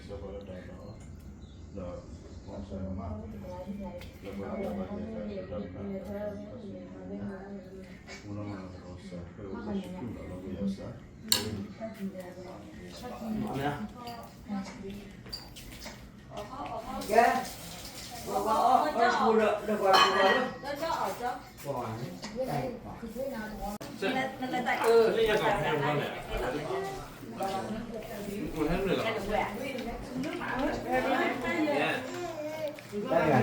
စီၤပၤလၢတၢ်ဒီး ဒီး မီၤစၢၤမး လၢပှၤလၢဘၣ်ယဲၢ်တၢ်ဒိးတၢ်မုၢ်လၢ်တၢ်မုၢ်လၢ် မူလမၤလၤကပီၤစၢၤ ဖဲအိၣ်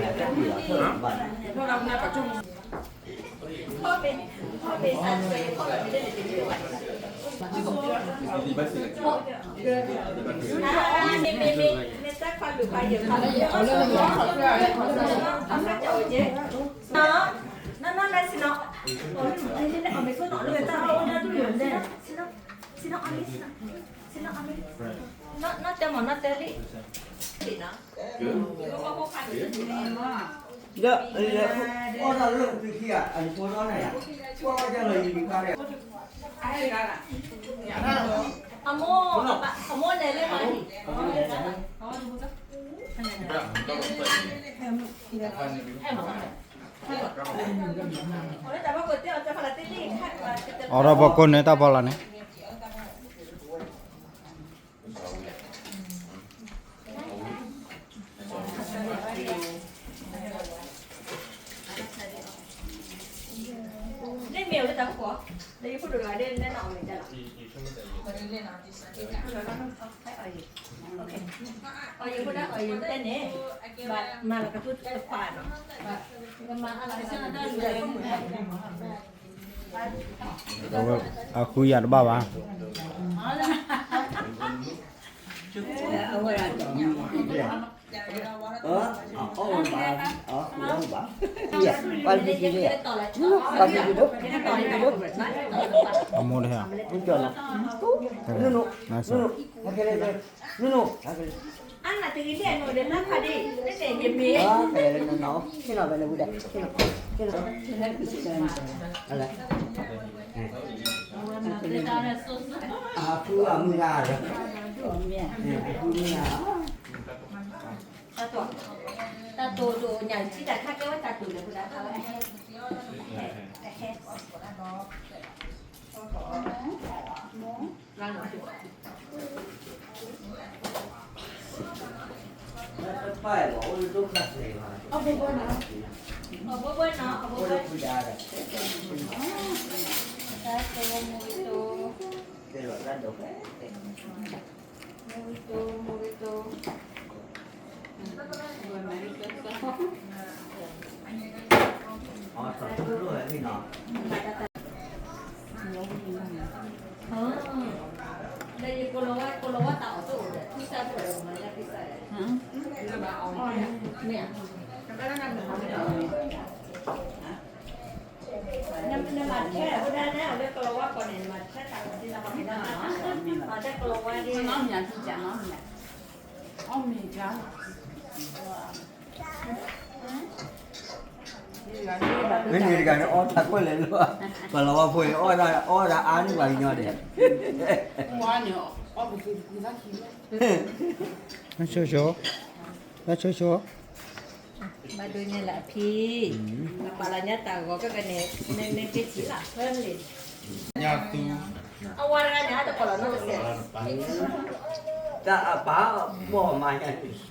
လၢဆူၣ်လီၤလၢပယီၤစၢၤ ဒီး အီၣ်တၢ်လၢသုခံဂၤ အနိၣ်ထီၣ်န့ၣ်ယါ ကွၢ်ဝဲဒၣ်လီၤယံၤခါဒီး အမိၢ် အမိၢ်လဲၤလၢမၤဟံၣ် အီၣ်ဒီးပကိးန့ၢ်တၢ်ဖီလာ်န့ၣ် လၢမ့ၢ်အိၣ်လၢတၢ်ဖီခိၣ် လၢယဖိဒိၣ်ဂၤဒ်လဲၣ်နီၤ အီၣ်မ့ၢ်တၢ်လီၤ အီၣ်ယံၤဖိဒၣ်အီၣ်ယံၤတဲန့ၣ် ဘၣ်မၤလီၤကသူတခွးနီၤ ကမၤအါလီၤကသူတခွး အဃုယၤတဘၣ်ဘၣ် အမိၢ်တဟဲ န အဃုအမုၢ်ဂၤဒီး အဃုအမုၢ်ဂၤ တၢ်တိၢ်, တၢ်တိၢ်ဒိၣ်ညါ ထံတၢ်ခါကဲဝဲတၢ်တိၢ်လဲၣ် ဖိဒၣ်ခါဝဲ အဟဲ အဘိဘိနီၤ အဘိဘိ တၢ်တိၢ်မူဝံၤတိၢ် မူဝံၤတိၢ် မူဝံၤတိၢ် လၢယကိလီၤဝါ ကိလီၤဝါတၢ်အီၣ်တအိၣ်ဒီး ဖံစၢ်တအိၣ်ဒီး မၤလၢဖံစၢ်ဒီး မ့ၢ်ဧါ နမၤထဲအဃိဒၣ်န့ၣ် အဝဲကိလီၤဝါကိးန့ၣ် နမၤထဲတၢ်ကီတံၢ်လီၤ ပှၤကညီ မၤထဲကိလီၤဝါဒ် မ့ၢ်န့ၣ်တဂၤန့ၣ် အီၣ်တၢ်ကွဲးလဲၣ်လၢ ပှၤလီၤဝါဖိန့ၣ် အီၣ်ဒၣ်အါန့ၢ်ပှၤကညီဒဲး ဆိဆိ ဆိဆိ ဘၣ်ဒိညါလၢအဖံ ပာ်လီၤညါတၢ်ဂီၤကကန့ၣ် မ့မ့ၢ်က့ၤထံၣ်လၢဖဲလံ ညါသူ အဝၤတဂၤန့ၣ် အတကိးလီၤနီတစဲး တၢ်အပၢ်ဘီၣ်မါညါ တဘီတဘီ န့ၣ်ဒီး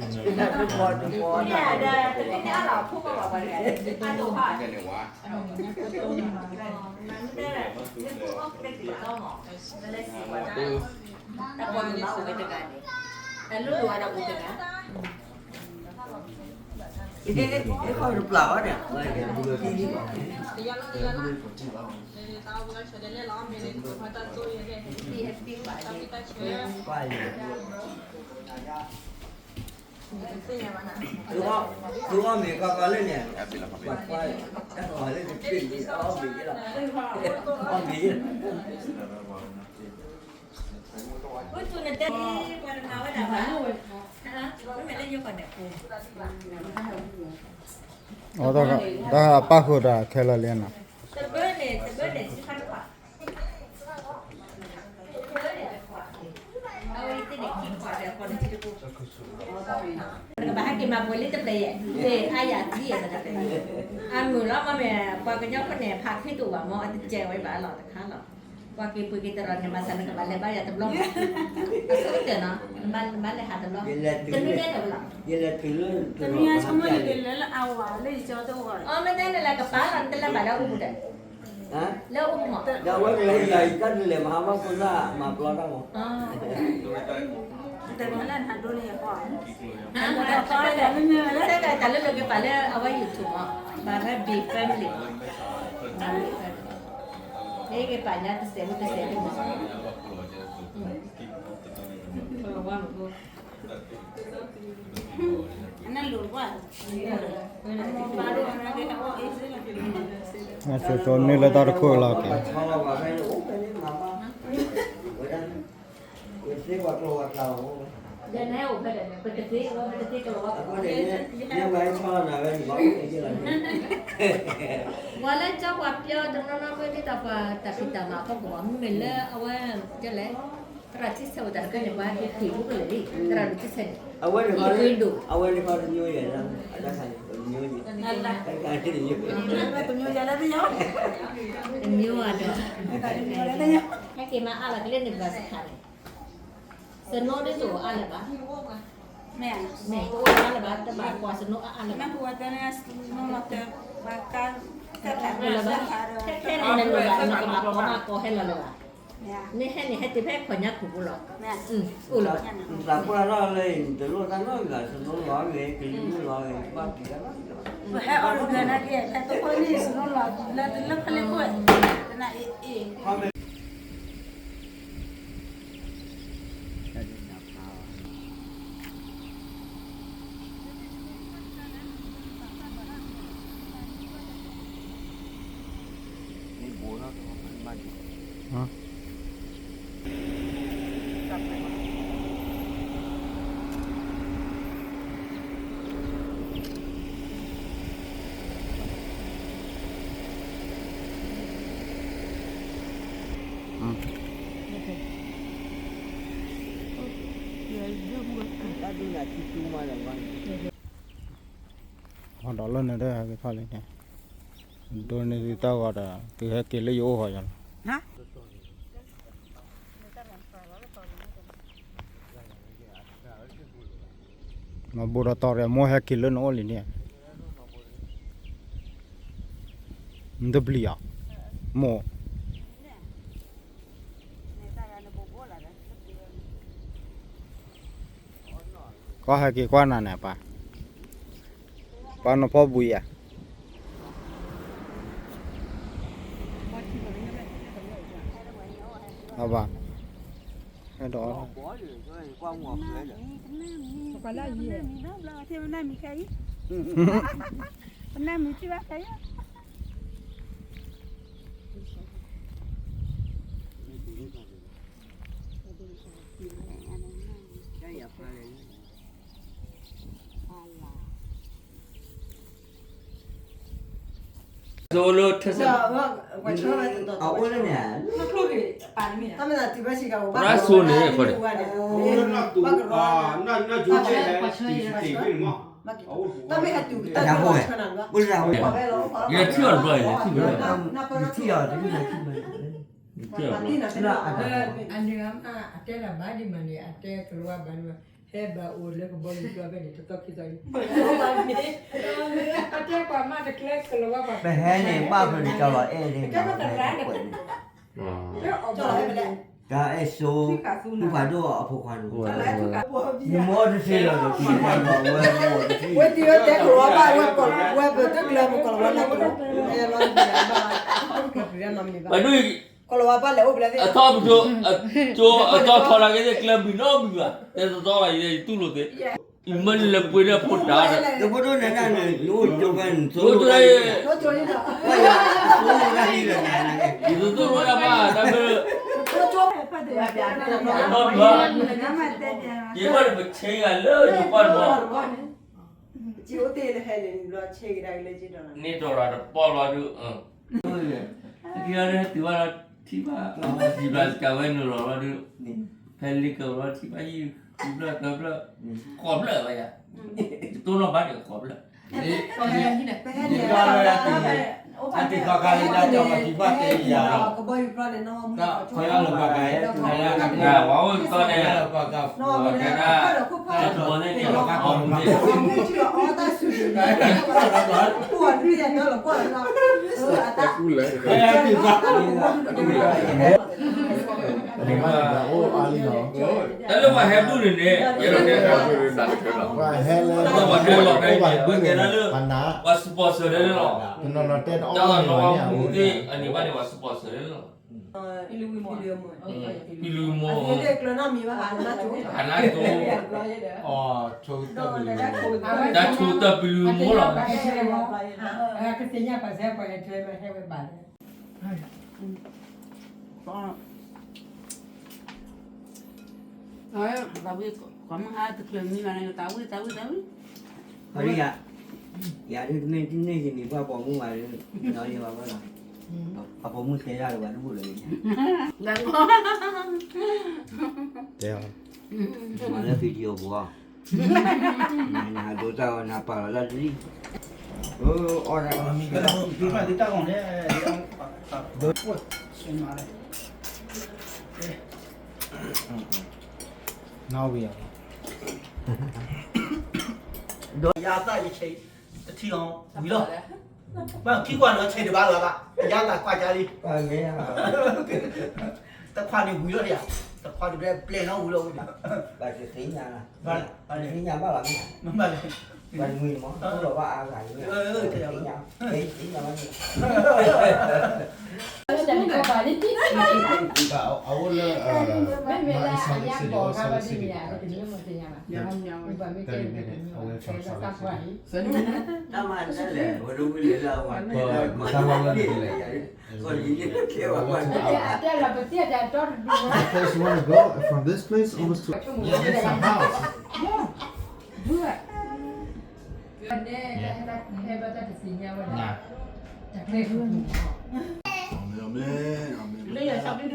တမ့ၢ်န့ၣ်အလီၤအဖိဘၣ်ဘၣ်ပှၤတဂၤ အဒိၣ်ဟါ နမ့ၢ်တၢ်လၢစံးဝဲဒၣ် တၢ်ပီၢ်တဘၣ်အိၣ်ဝဲတဂၤန့ၣ် တၢ်လိၣ်လိၣ်ဝဲဒၣ်အိၣ်တဂၤ သုအီၣ်မ့ၤကီကီလၢန့ၣ် ပှၤကွၢ် တၢ်ကီလၢန့ၣ် အီၣ်မ့ၤလီၤ အီၣ်မ့ၤ အိၣ်သူၣ်နတဲ ပှၤတမၤဝဲဒၣ်ဘၣ် မ့မ့ၢ်လၢယိၤကီၢ်န့ၣ် အိၣ် တၢ်ပၣ်ဃုာ်တၢ်ခဲလၢာ်လံနီၤ တဘၢန့ၣ် တဘၢန့ၣ် ဆံခါတခွး တဘၢန့ၣ်တခွး အဝဲသ့ၣ်န့ၣ်ခံခွးဒီး အဃိန့ၣ်ခံတကိး မၤပှဲၤလံတဖျၢၣ်ယဲၢ်, အါယၤသံယဲၢ်တဖျၢၣ်, အမုာ်လီၤမ့ၢ် ပှၤကညီဖိန့ၣ် ဖးခ့တအိၣ်ဘၣ်မ့ၢ် အတစဲးဝဲဘၣ်လီၤတခါလီၤ, ပှၤက့ၤပှ့ၤက့ၤတရီၤန့ၣ် မၤစၢၤနကဘၣ်လဲၤဘါယွၤတဘျီ, အဆိကတၢၢ်နီၤ, နဘၣ်လဲၤဟးတဘျီ, တနွံညါန့ၣ်လီၤ, တနွံညါဆိကမိၣ်န့ၣ် ကလဲၤလၢအဝၤလၢယကၠီတအိၣ်, အမ့ၢ်တဲန့ၣ်လဲၤကပၤလီၤ နတလဲၤဘၣ်လၢအိၣ်ပူၤဒီး, လၢအိၣ်ပူၤမ့ၢ်, ဒီးအဝဲကလဲၤယၤ ယတၢ်တလဲၤမဟါမၢ်ဖိသၣ်မၤပျီတၢ်မ့ၢ်, တမ့ၢ်လၢနဒိန့ၣ်ယၤ, တၢ်လၢလၢကပၤလၢအဝဲ YouTube မ့ၢ်, ဘၣ်ဝဲ Big Family, မ့ၢ်ကပၤညါတစဲးမ့ၢ်တစဲးမ့ၢ်, ဆိဆိန့ၢ်လၢတၢ်တခိၣ်လီၤက့ၤ, ပှၤလၢကၠီပှၤပျီတနီၤနီၤမ့ၢ်ဒ်သိးပှၤတၢ်ဖံးတၢ်မၤအဖီခိၣ်မ့ၢ် မ့မ့ၢ်လၢအဝဲ ကလဲၣ်, သရၣ်ထံဆဲးဝဲတၢ်တခါန့ၣ် ပှၤဟဲက့ၤဖံးဖိကလဲၣ်လံ, သရၣ်ဒိၣ်ထံဆဲးန့ၣ်, အဝဲန့ၣ်ခီ, အဝဲန့ၣ်ခီတမျိုးယဲၢ်, အတၢ်ခါန့ၣ် တမျိုးယဲၢ်, တမျိုးအဒီး, ဟဲက့ၤမၤအါလီၤကလဲၣ်န့ၣ် ဘၣ်စခါန့ၣ် စနိဒ်တအိၣ်အါလၢၤဘၣ်, မ့ၢ်တအိၣ်အါလၢၤဘၣ်, တဘၣ်ကွၢ်စနိအါအါလၢၤဘၣ်, ထဲထဲန့ၣ်နလိၣ်ဘၣ် နကဘၣ်ကိးမးကိးဟဲလီၤလၢၤဘၣ်, မ့ၢ်ဟဲန့ၣ်ဟဲတုၤဖဲခီၣ်ညါခိၣ်ဖိလီၤ, အိၣ်လၢၤဘၣ်, သးပှၢ်ထီၣ်လၢ တလိၣ်တၢ်နီတဂၤ စနိလီၤဂ့ၤ ကလံၤမုၢ်လီၤဂ့ၤ ဘၣ်ပျံၤတၢ်လီၤ, ပဟဲအီၣ်တဂၤနာ်က့ ဖဲတဖိန့ၣ်စနိလီၤလၢတလၢဖဲလၢခိၣ်, တနၤအံၤအံၤ ဟီဒီးလၢန့ၣ်တဟဲက့ၤထီၣ်လံန့ၣ်, ဒိးန့ၢ်သုတၢ်ဂီၤဒီး သုဟဲက့ၤလၢယအိၣ်ဃီယလီၤ, မၤဘိးဒီးတီၤရၤမိၢ်ဟဲက့ၤလၢနအိၣ်လံန့ၣ်, နတပျံၤအီၤ, မိၢ် ကီဟဲက့ၤကွၢ်နၤန့ၣ် ပၢ်, ပၢ်နီၢ်ဖီဘူယၤ, အဘၣ်, ဟဲဒီး ပနၢ်မံၤဘၣ်ဘျီ ပနၢ်မံၤခဲအံၤ ပနၢ်မံၤထံၣ်ဘၣ်ခဲအံၤ အလါ သိလၢထက်စက် အအိၣ်လၢန့ၣ် ရၢၢ်စိန့ၣ် အဃိန့ၣ် တၢ်မ့ၢ်ဟဲတုၤ တၢ်မ့ၢ်ဟဲတုၤ ယထံၣ်အီၤတဘျီ ယထံၣ်အီၤတဘျီ ယထံၣ်အီၤ အနုၤအမါ အတဲတၢ်ဘၣ်ဒ်မးန့ၣ် အတဲကလၤဝါဘၣ်န့ၣ် ဟဲဘၣ်အိၣ်လၢကဘီယူၤကျါဖဲန့ၣ် တသီခံသီအံၤ အတဲပှၤမါတကျဲကလၤဝါဘၣ် ပဟဲန့ၣ် ဘၣ်ဖဲန့ၣ် ကၠီလီၤအဲၣ်န့ၣ် ကဲပတရၣ်န့ၣ် တၢ်အဲၣ်စိ သူၣ်ဖးဒိၣ်အဖိခွါန့ၣ် နမ့ၢ်တသ့လီၤဒီး ဝဲသံဝဲတဲကလၤဝါဘၣ် ဝဲပတကျဲမ့ၢ်ကလၤဝါလၢကလၤ ပှၤဒိၣ် ကလၤဝါဘၣ်လဲၤအိၣ်ဖဲလဲၣ်သ့ၣ် အထီၣ်ပကၠိ ကၠိအတီၢ်ထီၣ်နာ်က့သ့ၣ် ကျဲမုၢ်နီတမံၤဘၣ် တဲတတီဘၣ် ယတူၢ်လိာ်သ့ ယမ့ၢ်နလဲၤပှ့ၤဒီးဖိတၢ်ဒီး တဖိဒိၣ်နဲဒၣ်န့ၣ် နအိၣ်ကၠိဖဲန့ၣ် သိလိာ်တၢ်အံၤ ယသိလိာ်တၢ်ဘၣ် တၢ်မ့ၢ် တတီဘၣ် ယဘၣ်ပဆဲးဂၤလၢယကွၢ်တဘျီ န့ၢ်တီၢ်ရၤတပီၢ်လီၤဒုး က့ၤအီၤလၢဟဲတုၤဘၣ်လီၤထံၣ်ဘၣ် ယဘျါစကၤဝဲနုာ်လီၤလီၤဒုး ဖဲလ့ကဝီၤလီၤထံၣ်ဘၣ်ယုၢ် ခံဖျၢၣ်သၢဖျၢၣ် ဃိးဖျၢၣ်ဘၣ်ယၤ, ယတိၢ်နီၣ်ဘၣ်ဒီးဃိးဖျၢၣ်, ပဟဲန့ၣ် အတံၤသီခါလၢတၢ်ကီၤပှၤခံဖၣ်တဲယၤ, ကဘီယူၤဖျီန့ၣ် ခီယီလၢပှၤကၤ, ဝဲအိၣ်သီန့ၣ်, တၢ်တဘီန့ၣ်န့ၣ်, တၢ်လၢပှၤဟဲဒူၣ်န့ၣ်န့ၣ်, ပှၤဟဲလၢ ပှၤဒူၣ်လီၤဖဲန့ၣ် ပှၤနး, ပှၤစပီၤစၢၤဒၣ်လီၤ, တၢ်လီၤနီၣ်ဝဲမူသ့ၣ်အန့ၣ်ဘၣ်န့ၣ် ပှၤစပီၤစၢၤဒၣ်လီၤ, ပံၤလုၢ်မိၢ်, ပံၤလုၢ်မိၢ်, အနၢ်တိ, တၢ်ထူတၢ်ပံၤလုၢ်မိၢ်လီၤ. ကသ့ၣ်ညါပှၤစဲပှၤဟဲထွဲမး ဟဲဝဲဘၣ်လၢ သးဝံၣ်, ကီမုၢ်ဟါတချုးမံဘၣ်န့ၣ် သးဝံၣ် သးဝံၣ် သးဝံၣ်, အရ့ယၤ, ယၤဒ်တမ့ၢ်တန့ၢ်ယန့ၢ်ပှၤပိာ်မုၣ်ဘၣ်, နီၢ်ယဲဘၣ်ဘၣ်လီၤ, အပိာ်မုၣ်တဲတၢ်လၢပှၤတဘူၣ်လၢၤ, တဲ, မၤလၢ video ပူၤ, နဒိတၢ်အီၣ်နပာ်လီၤတၢ်ဒ်, အီၣ်တၢ်, နီၣ်ဝံၤ, ဒီးယၤသၣ်ယဆဲး, တထံၣ်အီၤဝံၤလီၤ, ဘၣ်ခံကွၢ်နီၤဆဲးတဘၣ်လီၤဘၣ်, ယၤသၣ်ကွၢ်ကၢလံ, တခွါန့ၣ်ဝံၤလီၤယၤ, တခွါတဘျဲၣ်ပျဲၢ်နီၤဝံၤလီၤ, ဘၣ်တသ့ၣ်ညါ, ဘၣ်တသ့ၣ်ညါဘၣ်လီၤ, ဘၣ်တမံၤမး, ဘၣ်အါဂၤ, ဘၣ်တသ့ၣ်ညါဘၣ်န့ၣ် အအိၣ်လၢ Salt Lake City, Salt Lake City, thirty minutes away from Salt Lake City. တၢ်မၤတလဲၣ်, ဝဲဒိဝံၤလဲၣ်လၢအဝဲ, တၢ်မၤလၢန့ၣ်လဲၣ်, အတဲလီၤပသံၣ်အတဲတီတဒူၣ်, the place you want to go from this place almost to, yeah, it's a house, yeah, do it. အဝဲတၢ်ဟဲဘၣ်တၢ်တသ့ၣ်ညါဝဲဒၣ်, တၢ်ကျဲဃူမး, အမ့ၢ်, အမ့ၢ်, လၢယၤသးဒုဒု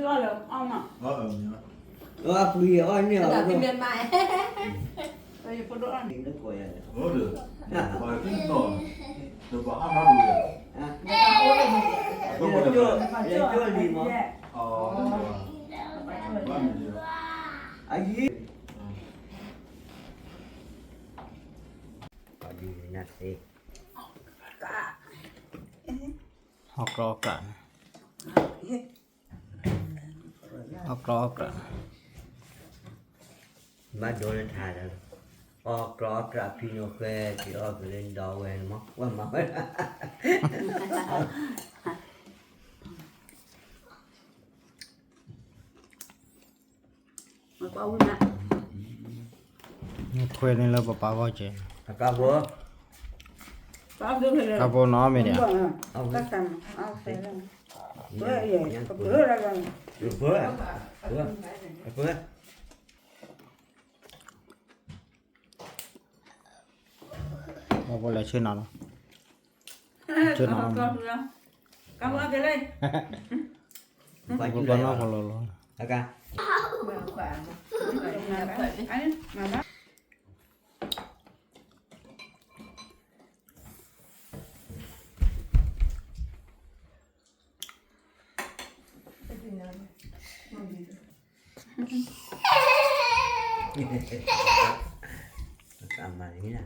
အီၣ်လၢအီၣ်မး, အပှ့ၤအီၣ်န့ၢ်အီၤ, ယဖိဒိၣ်အီၣ်န့ၣ်, ပှၤသ့ၣ်နီၣ်, ပှၤဟးထီၣ်ဒိၣ်ယၤ, ယကၠိလံမး, အယံၤ ပှၤဒုးနၢ်သ့, ဟီၣ်ကြီအီၣ်ကြၢး, ဟီၣ်ကြီအီၣ်ကြၢး, ဘၣ်ဒိနထါဒီး, အီၣ်ကြီအီၣ်ကြၢးဖံနိဃဲ, က့ၤအီၣ်က့ၤလၢဒီဝဲန့ၣ်မး, ဝဲမၤဝဲ ခွဲးန့ၣ်လၢပပာ်ဂီၢ်ကဲ, အကါဖိ, ကါဖိနီၤမ့ၢ်န့ၣ်, အဝဲ, အဝဲ, အဝဲ, အဝဲလဲၤဆ့ၣ်နီၤလီၤ, ဆ့ၣ်နီၤလီၤ, ကါဖိကဲလၢ, ပပာ်နီၢ်ဖီလီၤလီၤ, အကါ အမၤန့ၣ်